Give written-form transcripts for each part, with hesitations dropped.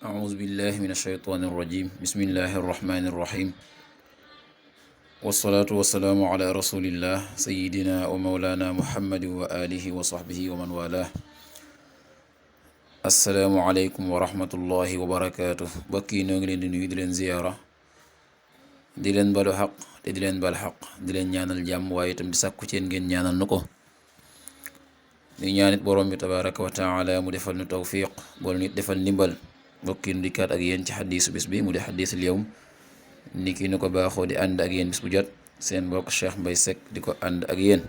أعوذ بالله من الشيطان الرجيم بسم الله الرحمن الرحيم والصلاة والسلام على رسول الله سيدنا ومولانا محمد وآله وصحبه ومن والاه السلام عليكم ورحمة الله وبركاته bokki noo ngi leen di nuyu di leen ziyaara di leen balu xaq te di leen bal xaq di leen ñaanal jàmm waaye itam di sàkku ci ngeen ñaanal nu ko di ñaanit borom bi tabaraka wa taala mu defal nu tawfiq bool nit defal ndimbal bokki nu dikkaat ak yéen ci xadiisu bis bi mu di xadiisul yawm ni ki nu ko baaxoo di ànd ak yéen bis bu jot seen mbokk Cheikh Mbaye Seck di ko ànd ak yéen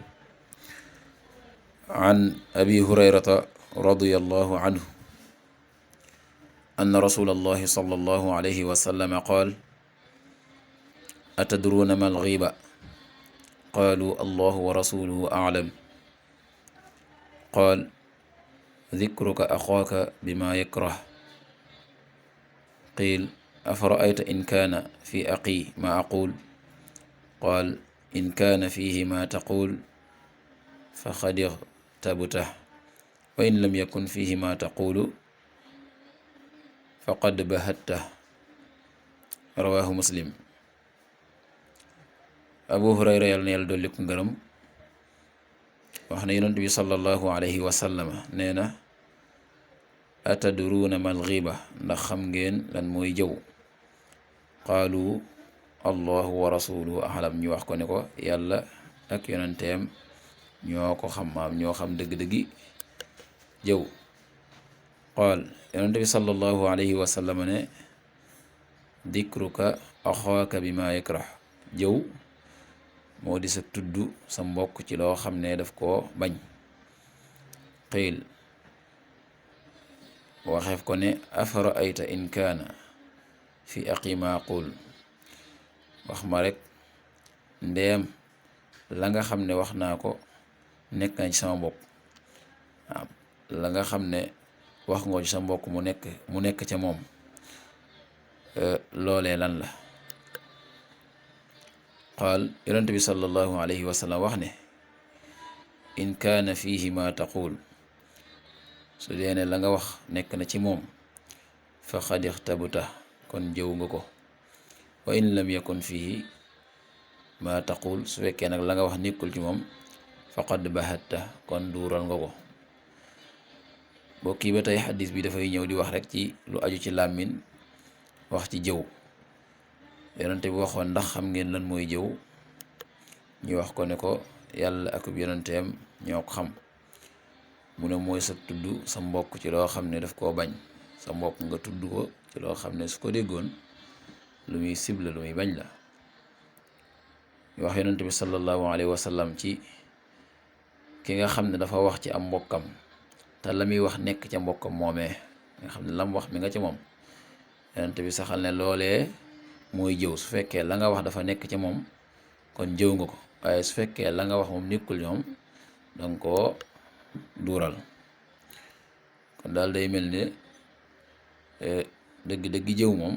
an abi hurayrata radiyallahu anhu anna rasulallahi sallallahu alayhi wa sallam qaal atadruuna ma alghiba qaalu allahu wa rasuluhu a'lam qaal dikruka axaaka bima yakrah qiil afara'ayta in kaana fi aqi ma aqul qaal in kaana fiihi ma taqul faqad ightabtah wa in lam yakun fiihi ma taqulu faqad bahattah rawaahu muslim. Abu Hurayra yàlla na yàlla dolli ko ngërëm wax na yonent bi sallallahu alayhi wa sallam nee na atadruuna mal ghiba ndax xam ngeen lan mooy jëw qaalu allahu wa rasuluhu a'lam ñu wax ko ne ko yàlla ak yonenteem ñoo ko xam ñoo xam dëgg-dëggi jëw qaal yonent bi sallallahu alayhi wa sallam ne dikruka axaaka bima yakrah jëw moo di sa tudd sa mbokk ci loo xam ne daf koo bañ qiil waxeef ko ne afara ayta in kaana fi aqi ma aqul wax ma rek ndeem la nga xam ne wax naa ko nekk na ci sama mbokk waaw la nga xam ne wax nga ci sa mbokk mu nekk ca moom loolee lan la qaal yonent bi sallallahu alayhi wa sallam wax ne in kaana fiihi ma taqul su dee ne la nga wax nekk na ci moom faqad ixtabta kon jëw nga ko wa in lam yakun fiihi ma taqul su fekkee nag la nga wax nekkul ci moom faqad bahatta kon duural nga ko bokki ba tey xadis bi dafay ñëw di wax rek ci lu aju ci làmmiñ wax ci jëw yonente bi waxoon ndax xam ngeen lan mooy jëw ñu wax ko ne ko yàlla ak yonenteem ñoo ko xam mu ne mooy sa tudd sa mbokk ci loo xam ne daf koo bañ sa mbokk nga tudd ko ci loo xam ne su ko déggoon lu muy sibla lu muy bañ la ñu wax yonente bi sallallahu alayhi wa sallam ci ki nga xam ne dafa wax ci am mbokkam te la muy wax nekk ca mbokkam moomee nga xam ne lam wax mi nga ca moom yonente bi saxal ne loolee mooy jëw su fekkee la nga wax dafa nekk ca moom kon jëw nga ko waaye su fekkee la nga wax moom nekkul ñoom danga koo duural kon daal day mel ne dëgg-dëgg jëw moom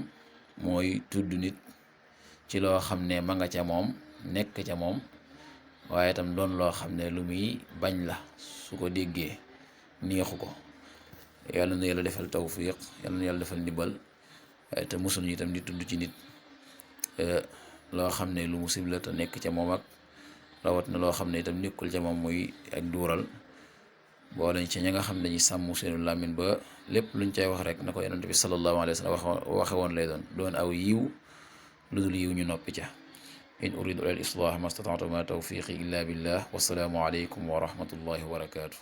mooy tudd nit ci loo xam ne ma nga ca moom nekk ca moom waaye itam doon loo xam ne lu muy bañ la su ko déggee neexu ko yàlla na yàlla defal tawfiq yàlla na yàlla defal ndimbal waaye te musul ñu itam di tudd ci nit loo xam ne lu musib la te nekk ca moom ak rawat na loo xam ne itam nekkul ca moom muy ak duural boo lañ ci ña nga xam ne dañuy sàmm seenu làmmiñ ba lépp luñ cay wax rek na ko yonent bi sallallahu alayhi wa sallam waxe woon lay doon aw yiw lu dul yiw ñu noppi ca in uridu ila al islah ma stata'tu ma tawfiqi illa billah wassalaamu alaykum wa rahmatullahi wa barakatuh